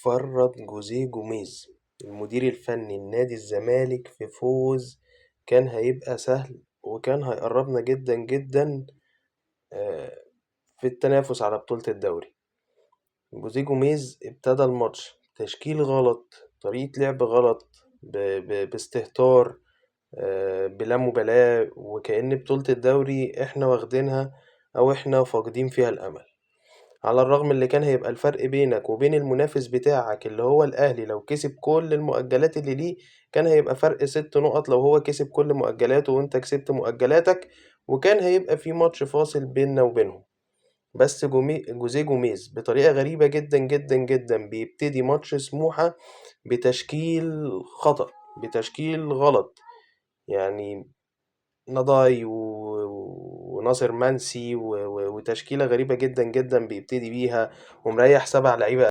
فرط جوزيه جوميز المدير الفني لنادي الزمالك في فوز كان هيبقى سهل وكان هيقربنا جدا جدا في التنافس على بطولة الدوري. جوزيه جوميز ابتدى الماتش تشكيل غلط، طريقة لعب غلط، باستهتار، بلا مبالاة، وكأن بطولة الدوري احنا واخدينها أو احنا فاقدين فيها الأمل. على الرغم اللي كان هيبقى الفرق بينك وبين المنافس بتاعك اللي هو الأهلي لو كسب كل المؤجلات اللي ليه كان هيبقى فرق 6 نقط لو هو كسب كل مؤجلاته وانت كسبت مؤجلاتك، وكان هيبقى في ماتش فاصل بيننا وبينهم. بس جوزيه جوميز بطريقة غريبة جدا جدا جدا بيبتدي ماتش سموحة بتشكيل خطأ، بتشكيل غلط، نضاي وناصر منسي وتشكيلة غريبة جدا جدا بيبتدي بيها، ومريح 7 لعيبة.